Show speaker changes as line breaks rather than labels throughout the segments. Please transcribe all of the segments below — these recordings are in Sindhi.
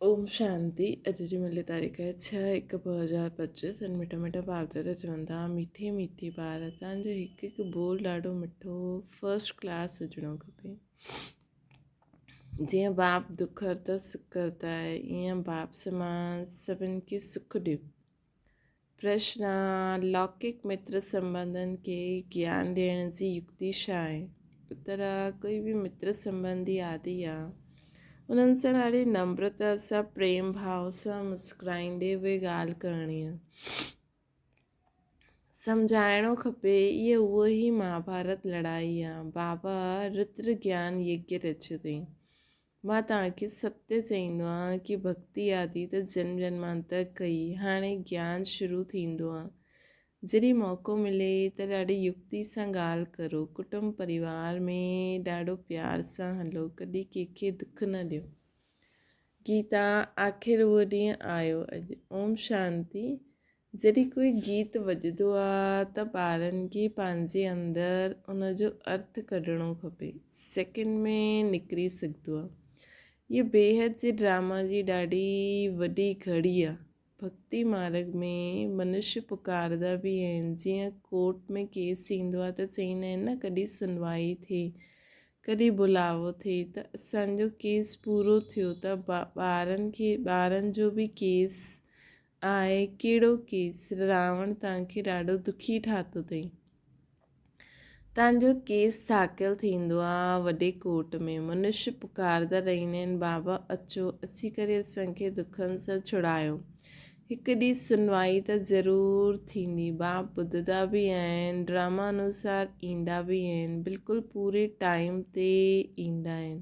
اوم شانتي اڄ جي ملي تاريخ آهي 6/1/2025 ۽ مٺا مٺا بابدادا چون ٿا مٺي مٺي ٻار تان جو هڪ هڪ ٻول ڏاڍو مٺو فرسٽ ڪلاس هجڻو کپي جيئن باپ دک هرتا سک ڪرتا آهي ايئن باپ سمان سڀن کي سک ڏيو پرشن، لوڪڪ متر سنٻنڌن کي گيان ڏيڻ جي يڪتي ڇا آهي؟ اتر، ڪوئي به متر سنٻنڌي آدي آ، انهن سان ڏاڍي نمرتا سان پريم ڀاو سان مسڪرائيندي اهي ڳالهه ڪرڻي آ. سمجهائڻو کپي، اهي اهو ئي مهاڀارت لڙائي آ. بابا رتر گيان يگيه رچيو اٿئي. مان توهان کي ستيه چئيندو آهيان ڪي ڀڳتي آدي ته جنم جنمانتر ڪئي، هاڻي گيان شروع ٿيندو آ. جڏهن موقعو ملي ته ڏاڍي يڪتي سان ڳالهه ڪرو، ڪٽنب پريوار ۾ ڏاڍو پيار سان هلو، ڪڏهن ڪنهن کي دک نه ڏيو. گيتا، آخر اهو ڏينهن آيو اڄ. اوم شانتي. جڏهن ڪوئي گيت وڄندو آ ته ٻارن کي پنهنجي اندر ان جو ارٿ ڪڍڻو کپي. سيڪنڊ ۾ نڪري سگهندو آ. هيء بيحد جي ڊراما جي ڏاڍي وڏي گهڙي آ. ڀڳتي مارڳ ۾ منشي پڪاردا به آهن. جيئن ڪورٽ ۾ ڪيس ايندو آ ته چئيندا آهن نه ڪڏهن سنوائي ٿئي، ڪڏهن بلاوو ٿئي ته اسان جو ڪيس پورو ٿيو ته ٻارن کي ٻارن جو به ڪيس آهي ڪهڙو ڪيس؟ راوڻ توهان کي ڏاڍو دکي ٺاتو اٿئي. توهان جو ڪيس داخل ٿيندو آ وڏي ڪورٽ ۾. منش پڪاردا رهندا آهن بابا اچو، اچي ڪري اسان کي دکن سان ڇڙايو. هڪ ڏينهن سنوائي ته ضرور ٿيندي. باپ ٻڌندا به آهن، ڊراما انوسار ايندا به آهن، بلڪل پوري ٽائيم تي ايندا آهن.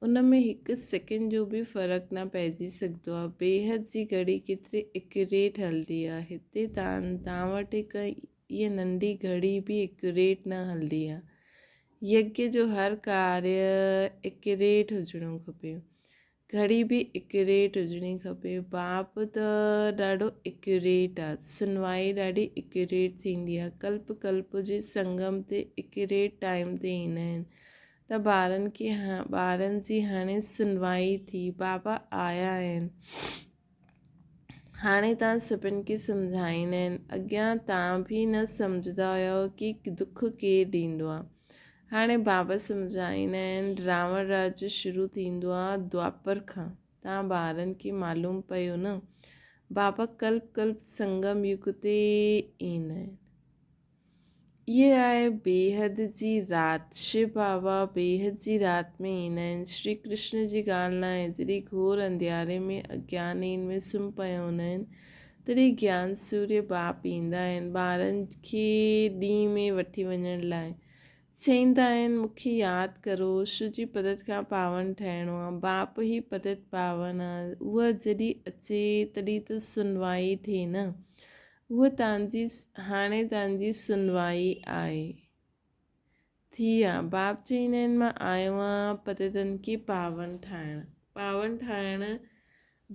ان ۾ هڪ سيڪنڊ جو به فرق نه پئجي سگهندو آهي. بيحد جي گهڙي ڪيتري ايڪيوريٽ هلندي آهي. هتي توهان وٽ هڪ هيء ننڍي گهڙي به ايڪيوريٽ نه هلندي آهي. يگيه جو هر ڪاريه ايڪيوريٽ هجڻو کپي. گهڙي به ايڪيوريٽ هجڻي کپي. باپ ته ڏاڍو ايڪيوريٽ آهي. سنوائي ڏاڍي ايڪيوريٽ ٿيندي آهي. ڪلپ ڪلپ جي سنگم تي ايڪيوريٽ ٽائيم تي ايندا آهن. ته ٻارن کي ٻارن جي هاڻي سنوائي ٿي. بابا آيا آهن. هاڻي تان سڀن کي سمجهائيندا آهن. اڳيان تان به نه سمجهندا هيؤ ڪي دک ڪير ڏيندو آ. هاڻي بابا سمجهائيندا آهن. راوڻ راڄ شروع ٿيندو آ دوآپر کان. تان ٻارن کي معلوم پيو نه. بابا ڪلپ ڪلپ سنگم يگ تي ايندا آهن. اهي آهي بيحد جي رات. شو بابا بيحد جي رات ۾ ايندا آهن. شري ڪرشن جي ڳالهه ناهي. جڏهن گهور انڌياري ۾ اگيانين ۾ سمهي پيا هوندا آهن، تڏهن گيان سوريه باپ ايندا آهن، ٻارن کي ڏينهن ۾ وٺي وڃڻ لاء. چئيندا آهن، مون کي ياد ڪرو، شو جي پتت کان پاون ٺهڻو آهي. باپ ئي پتت پاون آهي. اها جڏهن اچي، تڏهن ته سنوائي ٿئي نه. هوء تنهنجي هاڻي تنهنجي سنوائي آهي. ٿي آ. باپ چئيندا آهن مان آيو آهيان پتيتن کي پاون ٺاهڻ. پاون ٺاهڻ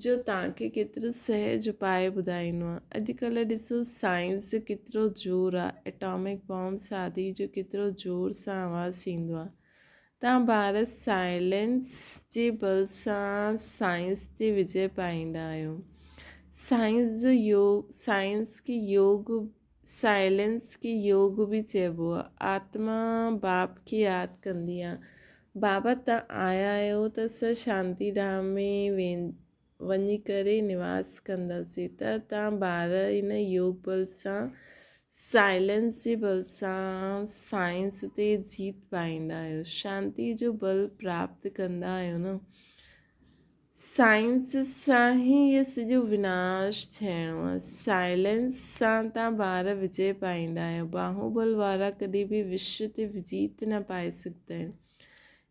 جو توهان کي ڪيترو سهج اپاء ٻڌائيندو آهيان. اڄڪلهه ڏسو سائنس جو ڪيترو زور آ. ايٽامڪ بام شادي جو ڪيترو زور سان آواز ٿيندو آ. توهان ٻار سائلنس جي بل سان سائنس تي وجئه پائيندا آهيو. سائنس جو يوگ، سائنس کي يوگ، سائلنس کي يوگ به چئبو آهي. آتما باپ کي ياد ڪندي آهي. بابا توهان آيا آهيو ته اسان شانتي ڌام ۾ وڃي ڪري نواس ڪنداسين ته توهان ٻار ان يوگ بل سان سائلنس جي بل سان سائنس تي جيت پائيندا آهيو. شانتي جو بل پراپت ڪندا آهيو نه. سائنس سان ئي هيء سڄو وناش ٿيڻو آهي. سائلنس سان توهان ٻار وجئه پائيندا آهيو. باهوبل وارا ڪڏهن به وشو تي جيت نه پائي سگهندا آهن.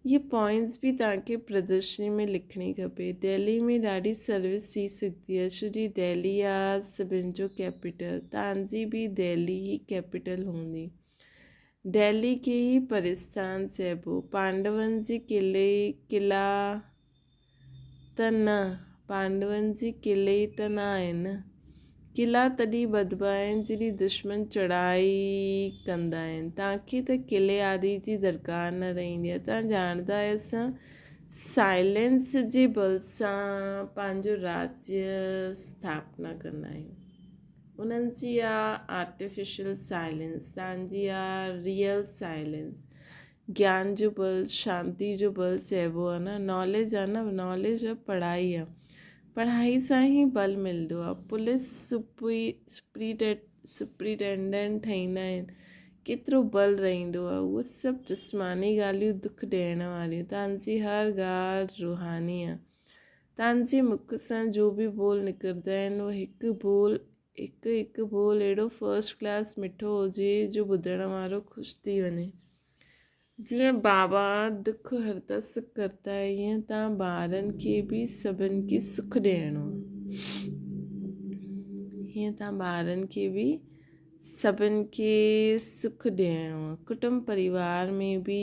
اهي پوائنٽس به توهان کي پردرشني ۾ لکڻي کپي. دهلي ۾ ڏاڍي سروس ٿي سگهندي آهي ڇو جي دهلي آهي سڀن جو ڪيپيٽل. توهان جي به دهلي ئي ڪيپيٽل هوندي. دهلي کي ئي پرستان چئبو. پانڊون جي قلعي، قلعا، ته نه، پانڊون جي قلعي ته نه آهي نه. قلعا تڏهن ٻڌبا آهن جڏهن دشمن چڙهائي ڪندا آهن. توهان کي ته قلعي آدي جي درڪار نه رهندي آهي. توهان ڄاڻندا آهيو اسان سائلينس جي بل سان پنهنجو راجيه اسٿاپنا ڪندا آهيون. انهن جي آ آرٽيفيشل سائلينس، توهان جي آ ريئل سائلينس. گيان جو بل، شانتي جو بل چئبو آ نه، ناليج آ نه، ناليج آ پڙهائي آ. پڙهائي سان ئي بل ملندو آ. پوليس سپرنٽينڊنٽ ٺهيندا آهن، ڪيترو بل رهندو آ. اهو سڀ جسماني ڳالهيون دک ڏيڻ واريون. توهان جي هر ڳالهه روحاني آ. توهان جي مک سان جو به ٻول نڪرندا آهن، اهو هڪ ٻول، هڪ هڪ ٻول اهڙو فرسٽ ڪلاس مٺو هجي جو ٻڌڻ وارو خوش ٿي وڃي. جيئن بابا دک هرتا سک ڪرتا آهي، ايئن توهان ٻارن کي به سڀن کي سک ڏيڻو آهي. ايئن توهان ٻارن کي به سڀن کي سک ڏيڻو آهي. ڪٽنب پريوار ۾ به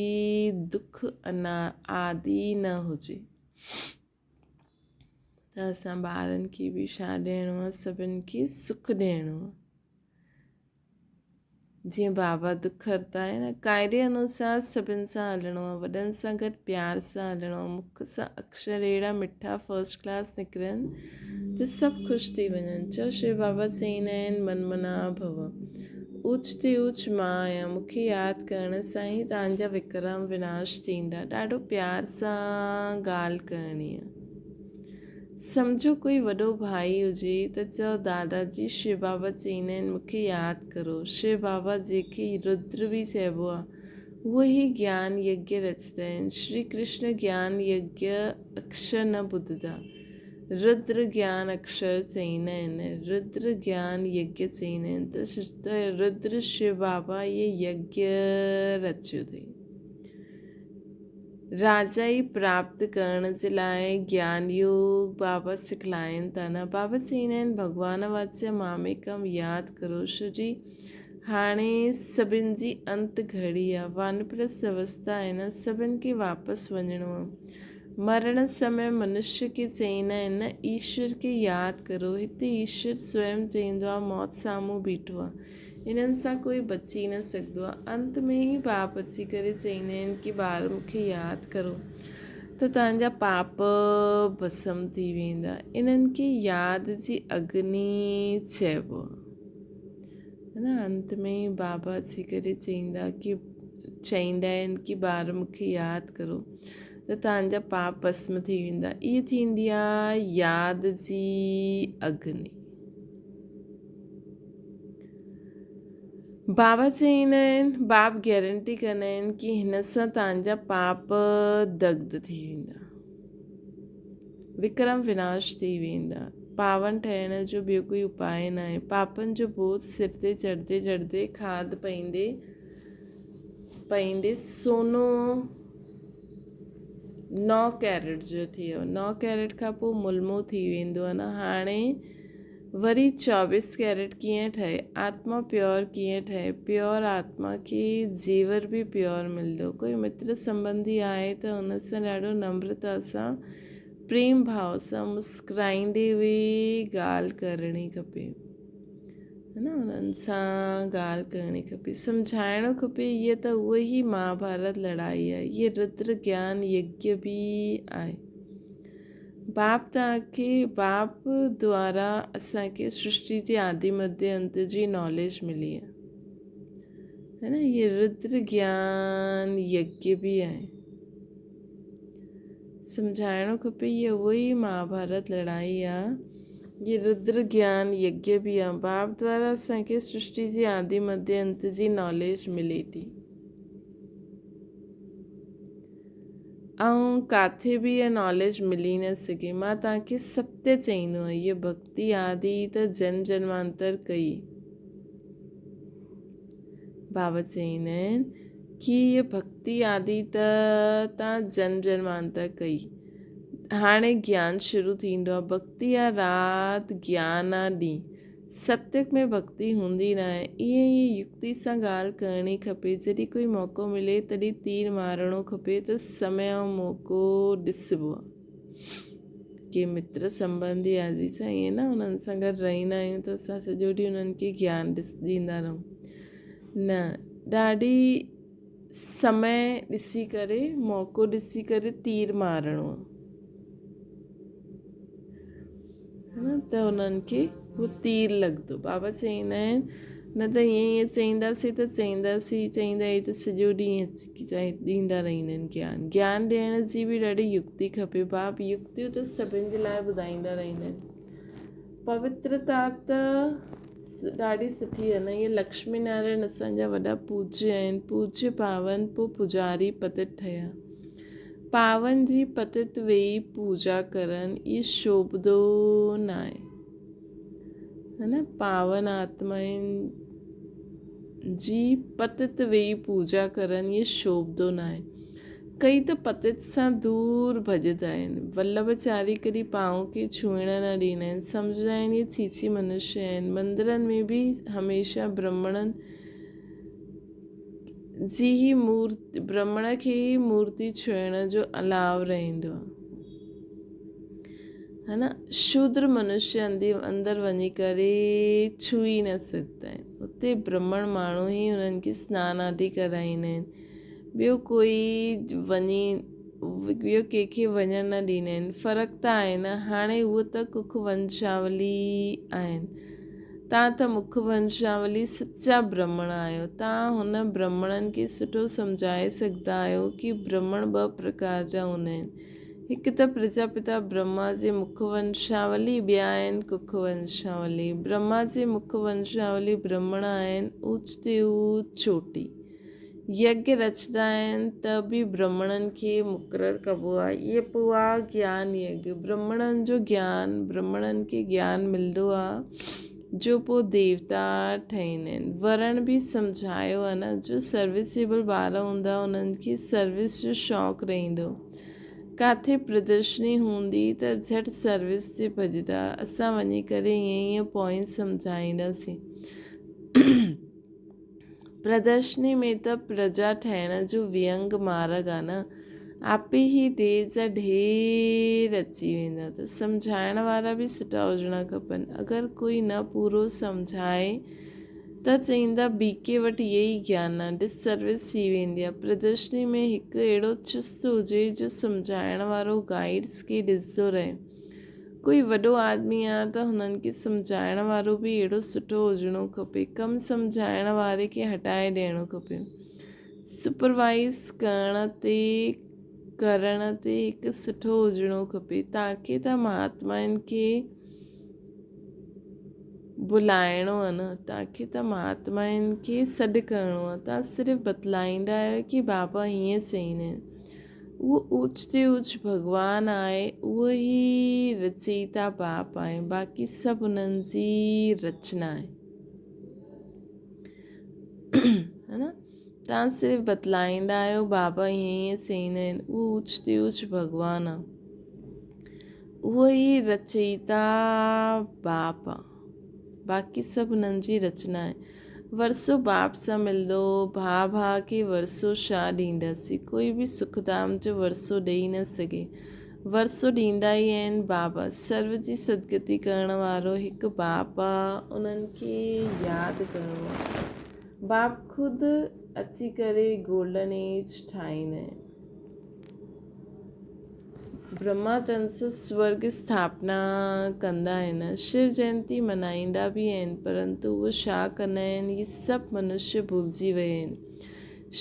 دک انا آدي نه هجي. ته اسان ٻارن کي به ڇا ڏيڻو آهي؟ سڀن کي سک ڏيڻو آهي. جيئن بابا دک هرتا آهي نه، قاعدي انوسار سڀن سان هلڻو آهي، وڏن سان گڏ پيار سان هلڻو آهي، مک سان اڪشر اهڙا مٺا فرسٽ ڪلاس نڪرن جو سڀ خوش ٿي وڃن. چئو شو بابا چئيندا آهن من منا ڀو. اوچ تي اوچ مان آهيان، مون کي ياد ڪرڻ سان ئي توهان جا وڪرم وناش ٿيندا. ڏاڍو پيار سان ڳالهه ڪرڻي آهي. سمجهو ڪوئي وڏو ڀائي هجي ته چئو دادا جي شو بابا چئيندا آهن مون کي ياد ڪرو. شو بابا جنهن کي ردر به چئبو آهي اهو ئي گيان يگيه رچندا آهن. شري ڪرشن گيان يگيه اڪشر نه ٻڌندا. ردر گيان اڪشر چئيندا آهن. ردر گيان يگيه چئيندا آهن ته ردر شو بابا اهي يگيه رچيو اٿئي. راجائي پراپت ڪرڻ جي لاء گيان يوگ بابا سکلائين ٿا نه. بابا چئيندا آهن ڀڳوان واچ ماميڪم ياد ڪرو شو جي هاڻي سڀن جي انت گهڙي آ، وانپرست اوستا آهي نه، سڀن کي واپس وڃڻو آ. مرڻ سمي منشي کي چئيندا آهن نه ايشور کي ياد ڪرو، هتي ايشور سويم چئيندو آ موت سامهون بيٺو آ. انهن سان ڪوئي بچي نه سگهندو آهي. انت ۾ ئي باپ اچي ڪري چئيندا آهن ڪي ٻار مون کي ياد ڪرو ته توهان جا پاپ ڀسم ٿي ويندا. انهن کي ياد جي اگني چئبو آهي. نه انت ۾ ئي بابا اچي ڪري چئيندا ڪي چئيندا آهن ڪي ٻار مون کي ياد ڪرو ته توهان جا پاپ ڀسم ٿي ويندا. اها ٿيندي آهي ياد جي اگني. بابا چئيندا آهن، باب گيرنٽي ڪندا آهن ڪي هن سان توهان جا پاپ دگڌ ٿي ويندا، وڪرم وناش ٿي ويندا. پاون ٺهڻ جو ٻيو ڪوئي اپاء ناهي. پاپن جو بوجھ سر تي چڙهندي چڙهندي کاڌ پئيندي پئيندي سونو نو ڪيرٽ جو ٿي ويو. نو ڪيرٽ کان پوء ملمو ٿي ويندو آهي نه. هاڻي وري چوويس ڪيرٽ ڪيئن ٺهي؟ آتما پيور ڪيئن ٺهي؟ پيور آتما کي زيور به پيور ملندو. ڪوئي متر سنٻنڌي آهي ته ان سان ڏاڍو نمرتا سان، پريم ڀاء سان مسڪرائيندي هئي ڳالهه ڪرڻي کپي. هي نه انهن سان ڳالهه ڪرڻي کپي. سمجهائڻو کپي هيء ته اهو ئي مهاڀارت لڙائي آهي. هيء ردر گيان يگيه به آهي. باپ توهان کي باپ دوارا اسان کي سرشٽي جي آدي مڌي انت جي ناليج ملي آهي هي نه هي ردر گيان يگيه به آهي سمجهائڻو کپي هي اهو ئي مهاڀارت لڙائي آهي هي ردر گيان يگيه به آهي باپ دوارا اسان کي سرشٽي جي آدي مڌي انت جي ناليج ملي ٿي ۽ ڪاٿي به اها ناليج ملي نه سگهي. مان توهان کي ستيه چئيندو آهيان، هيء ڀڳتي آدي ته جنم جنمانتر ڪئي. بابا چئيندا آهن ڪي هيء ڀڳتي آدي ته توهان جنم جنمانتر ڪئي. هاڻي گيان شروع ٿيندو آهي. ڀڳتي آ رات، گيان آ ڏينهن. ستيگ ۾ ڀڳتي هوندي ناهي. ائين ئي يڪتي سان ڳالهه ڪرڻي کپي. جڏهن ڪوئي موقعو ملي تڏهن تير مارڻو کپي ته سمي ۽ موقعو ڏسبو آهي. ڪي متر سنٻنڌي عزيز ائين نه انهن سان گڏ رهندا آهيون ته اسان سڄو ڏينهن انهن کي گيان ڏيندا رهون. نه ڏاڍي سمي ڏسي ڪري، موقعو ڏسي ڪري تير مارڻو آ. نه ته انهن کي اهو تير لڳندو. بابا چئيندا آهن نه ته ائين ائين چئينداسين ته چئينداسين چئيندا ئي ته سڄو ڏينهن ڏيندا رهندا آهن گيان. گيان ڏيڻ جي به ڏاڍي يڪتي کپي. باپ يڪتيون ته سڀن جي لاء ٻڌائيندا رهندا آهن. پوترتا ته ڏاڍي سٺي آهي نه. اهي لڪشمي نارائڻ اسان جا وڏا پوجيه آهن. پوجيه پاون پوء پوڄاري پتت ٺهيا. پاون جي پتت ويهي پوڄا ڪرڻ اهي شوڀندو ناهي. ها نه پاون آتمائن جي پتت ويهي پوڄا ڪرڻ اهي شوڀندو ناهي. ڪئي ته پتت سان دور ڀڄندا آهن. ولڀ چاري ڪڏهن پانء کي ڇهڻ نه ڏيندا آهن. سمجهندا آهن اهي ڇيڇي منشيه آهن. مندرن ۾ به هميشه برهمڻن جي ئي مورتي برهمڻ کي ئي مورتي ڇهڻ جو الاء رهندو آهي. ها نه شودر منشيه اندر وڃي ڪري ڇهي نه سگهندا آهن. اتي برهمڻ ماڻهو ئي انهن کي سنان آدي ڪرائيندا آهن. ٻيو ڪوئي وڃي ٻيو ڪنهن کي وڃڻ نه ڏيندا آهن. فرق ته آهي نه. هاڻي اهو ته ڪک ونشاولي آهن. تان ته مک ونشاولي سچا برهمڻ آهيو. تان هن برهمڻن کي سٺو سمجهائي سگهندا آهيو ڪي برهمڻ ٻه پرڪار جا هوندا آهن. هڪ ته پرجاپتا برهما جي مک ونشاولي ٻيا آهن ڪک ونشاولي. برهما جي مک ونشاولي برهمڻ آهن اوچ تي اوچ چوٽي. يگيا رچندا آهن ته به برهمڻن کي مقرر ڪبو آهي. اهي پوء آ گيان يگيا. برهمڻن جو گيان، برهمڻن کي گيان ملندو آ جو پوء ديوتا ٺهيندا آهن. ورڻ به سمجهايو آ نه جو سروسيبل ٻار هوندا انهن کي سروس جو شوق رهندو. ڪاٿي پردرشني هوندي ته جهٽ سروس تي ڀڄندا. اسان وڃي ڪري ائين ائين پوائنٽ سمجهائينداسين. پردرشني ۾ ته پرجا ٺهڻ جو وينگ مارڳ آ نه. آپي هي ڍير جا ڍير اچي ويندا ته سمجهائڻ وارا به سٺا هجڻا کپن. اگر ڪوئي نه پورو سمجهائي ته چئيندا بي ڪي وٽ اهي ئي گيان آ. ڊس سروس ٿي ويندي آ. پردرشني ۾ هڪ اهڙو چست هجي جو سمجهائڻ وارو گائيڊس کي ڏسندو رهي. ڪوئي وڏو آدمي آ ته هنن کي سمجهائڻ وارو به اهڙو سٺو هجڻو کپي. ڪم سمجهائڻ واري کي هٽائي ڏيڻو کپي. سپروائيز ڪرڻ تي هڪ سٺو هجڻو کپي. تاڪي ته مهاتمائن کي بلائڻو آ نه تاڪي ته مهاتمائن کي سڏ ڪرڻو آ. تان صرف بتلائيندا آهيو ڪي بابا هيئن چئيندا آهن. اهو اوچ تي اوچ ڀڳوان آهي، اهو ئي رچيتا باپ آهي، باقي سڀ انهن جي رچنا آهي. ها نه؟ توهان صرف بتلائيندا آهيو بابا ائين ائين چئيندا آهن، اهو اوچ تي اوچ ڀڳوان آهي، اهو ئي رچيتا باپ آهي، باقي سڀ انهن جي رچنا آهي. ورثو باپ سان ملندو، ڀاء ڀاء کي ورثو ڇا ڏينداسين، ڪوئي به سکڌام جو ورثو ڏئي نه سگهي. ورثو ڏيندا ئي آهن بابا. سرو جي سدگتي ڪرڻ وارو هڪ باپ آ، انهن کي ياد ڪرڻو آ. باپ خود اچي ڪري گولڊن ايج ٺاهيندا آهن. برهما تنس سورڳ اسٿاپنا ڪندا آهن، شو جينتي منائيندا به آهن، پرنتو اهو ڇا ڪندا آهن، هي سڀ منشيه ڀلجي ويا آهن.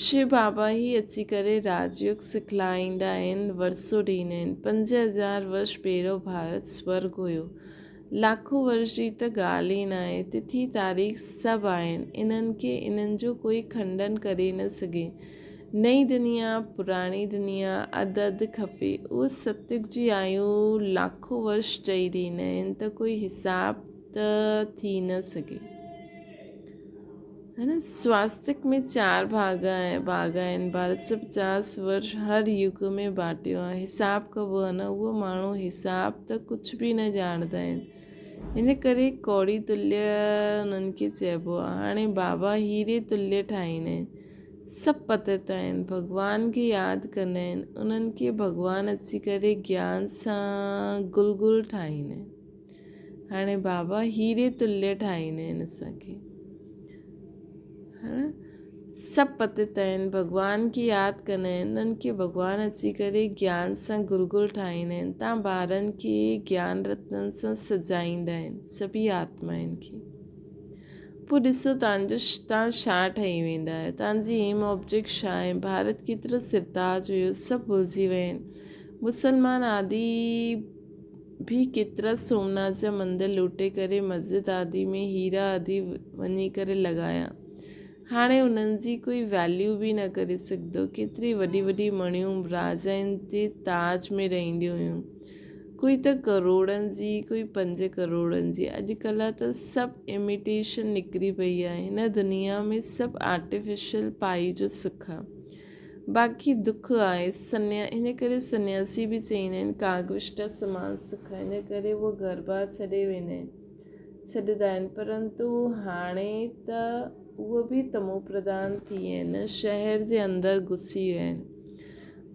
شو بابا ئي اچي ڪري راجيوگ سکلائيندا آهن، ورثو ڏيندا آهن. 5000 ورش پهريون ڀارت سورڳ هيو. لاکون ورش جي ته ڳالهه ئي ناهي. تٿي تاريخ سڀ آهن. انهن کي انهن جو ڪوئي کنڊن ڪري نه سگهي. نئين دنيا، پراڻي دنيا اڌ اڌ کپي. اهو ستيگ جي آيو لاکون ورش چئي ڏيندا آهن ته ڪوئي حساب ته ٿي نه سگهي. هن سواستڪ ۾ چار ڀاڳ آهن. ڀارت سڀ 50 ورش هر يگ ۾ بانٽيو آهي. حساب ڪبو آهي نه اهو ماڻهو حساب ته ڪجهه به نه ڄاڻندا آهن. ان ڪري ڪوڙي تليه انهن کي چئبو آهي. هاڻي بابا هيري تليه ٺاهيندا آهن. سڀ پتت آهن. ڀڳوان کي ياد ڪندا آهن. انهن کي ڀڳوان اچي ڪري گيان سان گل گل ٺاهيندا آهن. هاڻي بابا هيري تليه ٺاهيندا آهن اسان کي. ها سڀ پتت آهن، ڀڳوان کي ياد ڪندا آهن، انهن کي ڀڳوان اچي ڪري گيان سان گل گل ٺاهيندا آهن، تان ٻارن کي گيان رتنن سان سجائيندا آهن، سڀئي آتمائن کي. پوء ڏسو تان جو تان ڇا ٺهي ويندا آهيو، تان جي ايم آبجيڪٽ ڇا آهي، ڀارت ڪيترو سرتاج هيو، سڀ ڀلجي ويا آهن. مسلمان آدي به ڪيترا سومناٿ جا مندر لوٽي ڪري مسجد آدي ۾ هيرا آدي وڃي ڪري لڳايا. هاڻي انهن جي ڪوئي ويليو به نه ڪري سگهندو. ڪيتري وڏي وڏي مڻيون راجائن جي تاج ۾ رهنديون هيون. ڪوئي ته ڪروڙن جي ڪوئي پنج ڪروڙن جي. اڄڪلهه ته سڀ اميٽيشن نڪري پئي آهي. هن دنيا ۾ سڀ آرٽيفيشل پائي جو سک آهي. باقي دک آهي. سنيا ان ڪري سنياسي به چئيندا آهن ڪاڳ وشٽا سمان سک آهي. ان ڪري اهي گهر بار ڇڏي ويندا آهن. ڇڏيندا آهن پرنتو هاڻي ته اهي به تمو پرڌان ٿي آهن شهر جي اندر گهسي ويا آهن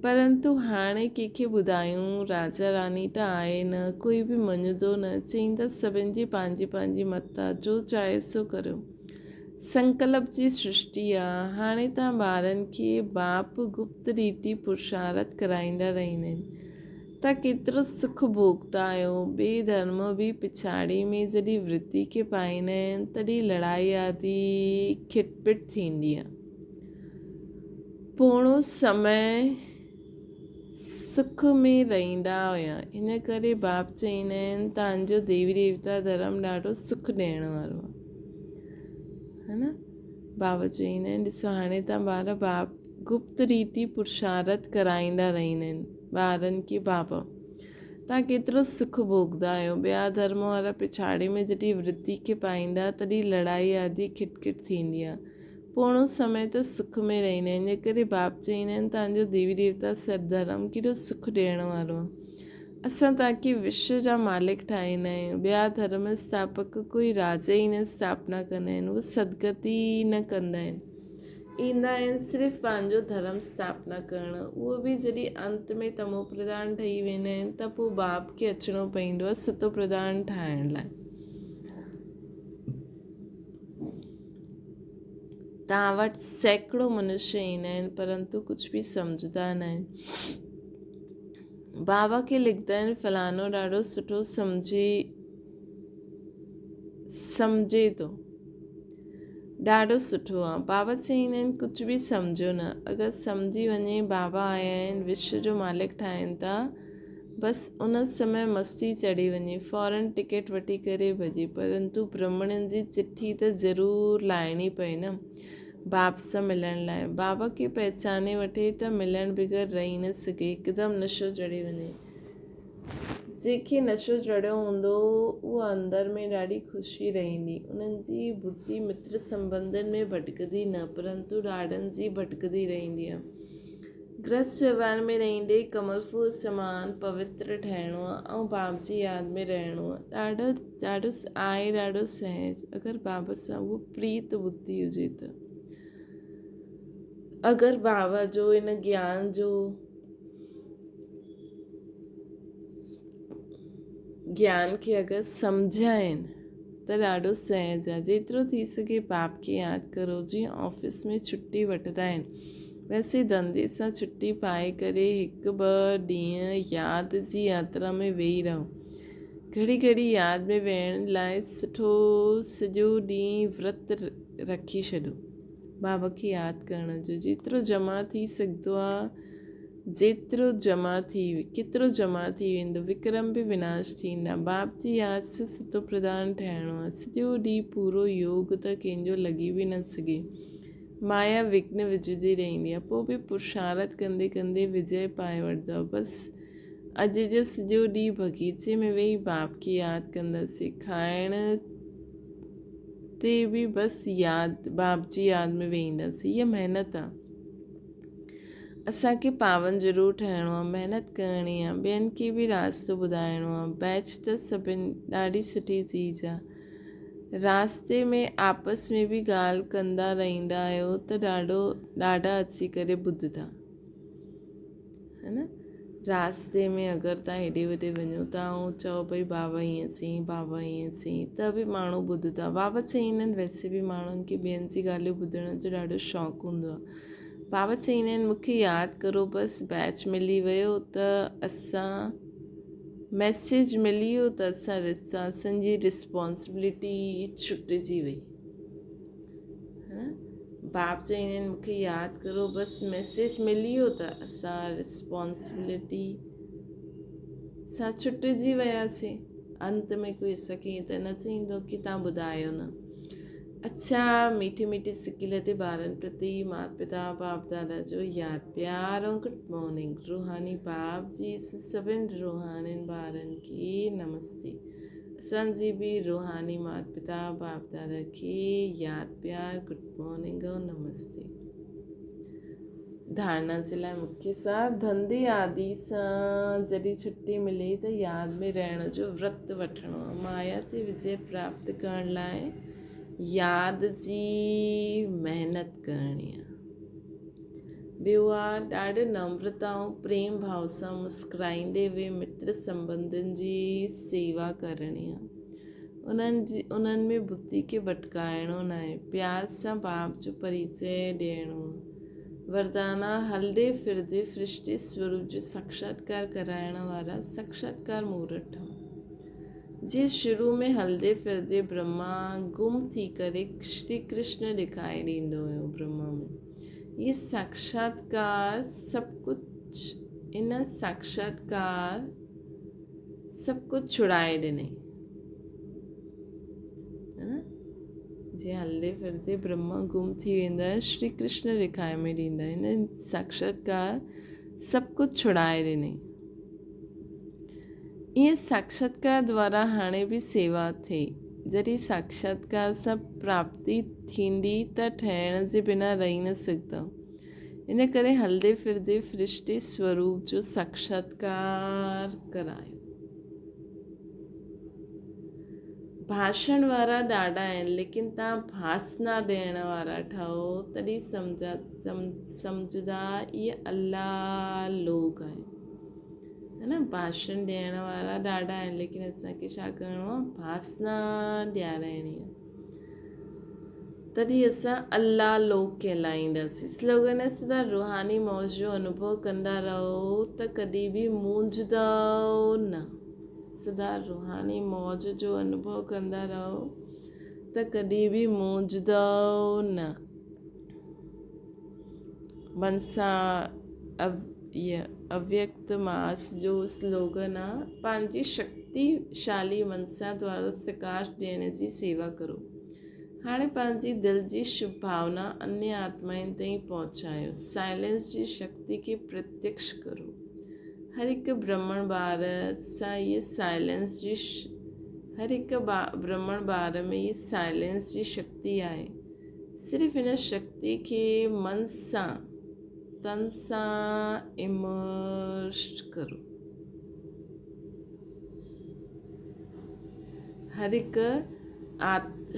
پرنتو هاڻي ڪنهن کي ٻڌايون راجا راني ته آهي نه ڪوئي به مڃندو نه چئيندا سڀن جي پنهنجي پنهنجي مت آ جو چاهي سو ڪريو سنڪلپ جي سرشٽي آ هاڻي تان ٻارن کي باپ گپت ريتي پرشارت ڪرائيندا رهندا آهن ته ڪيترو سک ڀوڳتا آهيو. ٻئي ڌرم به پڇاڙي ۾ جڏهن ورتي کي پائيندا آهن، تڏهن لڙائي آدي کٽ پٽ ٿيندي آهي. پوڻو سمي سک ۾ رهندا هيا. ان ڪري باپ چئيندا آهن، تان جو ديوي ديوتا ڌرم ڏاڍو سک ڏيڻ وارو آهي. ها نه؟ بابا چئيندا آهن، ڏسو هاڻي تان ٻار باپ گپت ريتي پرشارت ڪرائيندا رهندا آهن ٻارن کي بابا توهان ڪيترو سک ڀوڳدا آهيو ٻيا ڌرم وارا پڇاڙي ۾ جڏهن ورتي کي پائيندا تڏهن لڙائي آدي کٽ کٽ ٿيندي آهي پوڻو سمي ته سک ۾ رهندا آهن جنهن ڪري باپ چئيندا آهن توهان جو ديوي ديوتا سر ڌرم ڪيڏو سک ڏيڻ وارو آهي اسان توهان کي وشو جا مالڪ ٺاهيندا آهيون ٻيا ڌرم اسٿاپڪ ڪوئي راجا ئي نه اسٿاپنا ڪندا آهن اهي سدگتي ئي نه ڪندا آهن ايندا آهن صرف پنهنجو ڌرم اسٿاپنا ڪرڻ اهو به جڏهن انت ۾ تمو پرڌان ٺهي ويندا آهن ته پوء باپ کي اچڻو پوندو آهي ستو پرڌان ٺاهڻ لاء. توهان وٽ سيڪڙو منشي ايندا آهن پرنتو ڪجهه به سمجهندا نه آهن. بابا کي لکندا آهن فلاڻو ڏاڍو سٺو سمجهي سمجهي ٿو. ڏاڍو سٺو آ. بابا چئيندا آهن ڪجهه به سمجهو نه. اگر سمجهي وڃي بابا آيا آهن وشو جو مالڪ ٺاهين ٿا بس ان سمي مستي چڙهي وڃي فورن ٽڪيٽ وٺي ڪري ڀڄي پرنتو برهمڻن جي چٺي ته ضرور لاهڻي پئي نه باپ سان ملڻ لاء. بابا کي پهچاني وٺي ته ملڻ بغير رهي نه سگهي هڪدم نشو چڙهي وڃي. جنهن کي نشو چڙهيو هوندو هو، اهو اندر ۾ ڏاڍي خوشي رهندي. انهن جي ٻڌي متر سنٻنڌن ۾ ڀٽڪندي نه، پرنتو ڏاڍن جي ڀٽڪندي رهندي آهي. گرهست وهنوار ۾ رهندي ڪمل ڦول سمان پوتر ٺهڻو آهي ۽ باب جي ياد ۾ رهڻو آهي. ڏاڍو ڏاڍو آهي ڏاڍو سهج، اگر باب سان اهو پريت ٻڌي هجي ته. اگر بابا جو ان گيان جو گيان کي اگر سمجهائين ته ڏاڍو سهج آهي جيترو ٿي سگهي باپ کي ياد ڪرو جيئن آفيس ۾ ڇٽي وٺندا آهن ويسي ڌنڌي سان ڇٽي پائي ڪري هڪ ٻه ڏينهن ياد جي ياترا ۾ ويهي رهو گهڙي گهڙي ياد ۾ ويهڻ لاء سٺو سڄو ڏينهن ورت رکي ڇڏو بابا کي ياد ڪرڻ جو جيترو جمع ٿي سگهندو آهي جيترو جمع ٿي ڪيترو جمع ٿي ويندو وڪرم به وناش ٿيندا باپ جي ياد سان ستو پرڌان ٺهڻو آهي سڄو ڏينهن پورو يوگ ته ڪنهن جو لڳي به نه سگهي مايا وگهن وجهندي رهندي آهي پوء به پرشارت ڪندي ڪندي وجئه پائي وٺندو بس اڄ جو سڄو ڏينهن باغيچي ۾ ويهي باپ کي ياد ڪنداسين کائڻ تي به بس ياد باپ جي ياد ۾ ويهنداسين هيء محنت آهي اسان کي پاون ضرور ٺهڻو آهي، محنت ڪرڻي آهي، ٻين کي به راستو ٻڌائڻو آهي. بيچ ته سڀن ڏاڍي سٺي چيز آهي. راستي ۾ آپس ۾ به ڳالهه ڪندا رهندا آهيو ته ڏاڍو ڏاڍا اچي ڪري ٻڌندا. ها نه؟ راستي ۾ اگر توهان هيڏي هوڏي وڃو ٿا ۽ چئو ڀئي بابا ائين چيائين بابا ائين چيائين ته به ماڻهو ٻڌندا. بابا چئيندا آهن ويسي به ماڻهن کي ٻين جي ڳالهيون ٻڌڻ جو ڏاڍو شوق هوندو آهي. بابا چئيندا آهن مون کي ياد ڪرو بس بيچ ملي ويو ته اسان ميسيج ملي ويو ته اسان اسان جي رسپانسبلٽي ڇٽجي وئي. باب چئيندا آهن مون کي ياد ڪرو بس ميسيج ملي ويو ته اسان رسپانسبلٽي سان ڇٽجي وياسين انت ۾ ڪوئي اسان کي ائين ته نه چئيندو ڪي تان ٻڌايو نه اڇا ميٺي ميٺي سڪي لڏي ٻارن پرتي مات پتا باپ دادا جو ياد پيار ۽ گڊ مارننگ روحاني باپ جي سڀن روحانين ٻارن کي نمستي اسان جي به روحاني مات پتا باپ دادا کي ياد پيار گڊ مارننگ ۽ نمستي. ڌارڻا جي لاء مکيه سار ڌنڌي آدي سان جڏهن ڇٽي ملي ته ياد ۾ رهڻ جو ورت وٺڻو آهي. مايا تي وجي پراپت ڪرڻ لاء ياد جي محنت ڪرڻي آهي. ٻيو آ ڏاڍي نمرتا ۽ پريم ڀاو سان مسڪرائيندي اهي متر سنٻنڌين جي سيوا ڪرڻي آ. انهن جي انهن ۾ بڌي کي ڀٽڪائڻو ناهي. پيار سان باپ جو پريچئه ڏيڻو آ. وردانا، هلندي ڦرندي فرشتي سوروپ جو ساکشاتڪار ڪرائڻ وارا ساکشاتڪار مورت ٺهو. جيئن شروع ۾ هلندي ڦرندي برهما گم ٿي ڪري شري ڪرشن ڏيکائي ڏيندو هيو برهما ۾ هي ساکشاتڪار سڀ ڪجهه ان ساکشاتڪار سڀ ڪجهه ڇڙائي ڏنئي جيئن هلندي ڦرندي برهما گم ٿي ويندا آهن شري ڪرشن ڏيکائي ۾ ڏيندا آهن ساکشاتڪار سڀ ڪجهه ڇڙائي ڏنئي ائين ساکشاتڪار دوارا هاڻي به سيوا ٿئي. جڏهن ساکشاتڪار سان پراپتي ٿيندي ته ٺهڻ جي بنا رهي نه سگهندؤ. ان ڪري هلندي ڦرندي فرشتي سوروپ جو ساکشاتڪار ڪرايو. ڀاشڻ وارا ڏاڍا آهن ليڪن توهان ڀاسنا ڏيڻ وارا ٺهو تڏهن سمجهندا اهي الله لوگ آهن. ها نه ڀاشڻ ڏيڻ وارا ڏاڍا آهن ليڪن اسان کي ڇا ڪرڻو آهي ڀاسنا ڏيارائڻي آهي تڏهن اسان الله لوڪ ڪهلائينداسين سلوگن آهي سدا روحاني موج جو انوڀو ڪندا رهو ته ڪڏهن به مونجهندؤ نه سدا روحاني موج جو انوڀو ڪندا رهو ته ڪڏهن به مونجهندؤ نه منسا اويڪت ماس جو سلوگن آ پنهنجي شڪتيشالي منسا دوارا سڪاش ڏيڻ جي سيوا ڪرو. هاڻي پنهنجي دل جي شڀ ڀاونا انيه آتمائن تائين پهچايو. سائلنس جي شڪتي کي پرتيڪش ڪرو. هر هڪ برهمڻ ٻار سان هيء سائلنس جي هر هڪ برهمڻ ٻار ۾ هيء سائلنس جي شڪتي آهي. صرف ان شڪتي کي من سان تن سان امرسڊ ڪرو. هر هڪ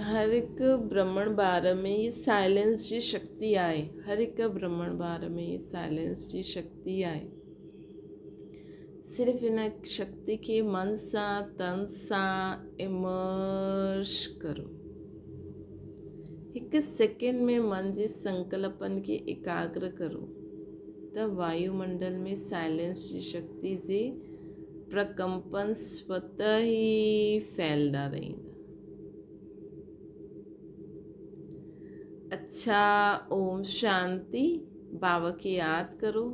هر هڪ برهمڻ ٻار ۾ هي سائلنس جي شڪتي آهي. هر هڪ برهمڻ ٻار ۾ هي سائلنس جي شڪتي آهي. صرف ان شڪتي کي من سان تن سان امرش ڪرو. هڪ سيڪنڊ ۾ من جي سنڪلپن کي ايڪاگر ڪرو ته وايو منڊل ۾ سائلنس جي شڪتي جي پرڪمپن سوته ئي ڦهلدا رهندا. اڇا اوم شانتي بابا کي ياد ڪرو.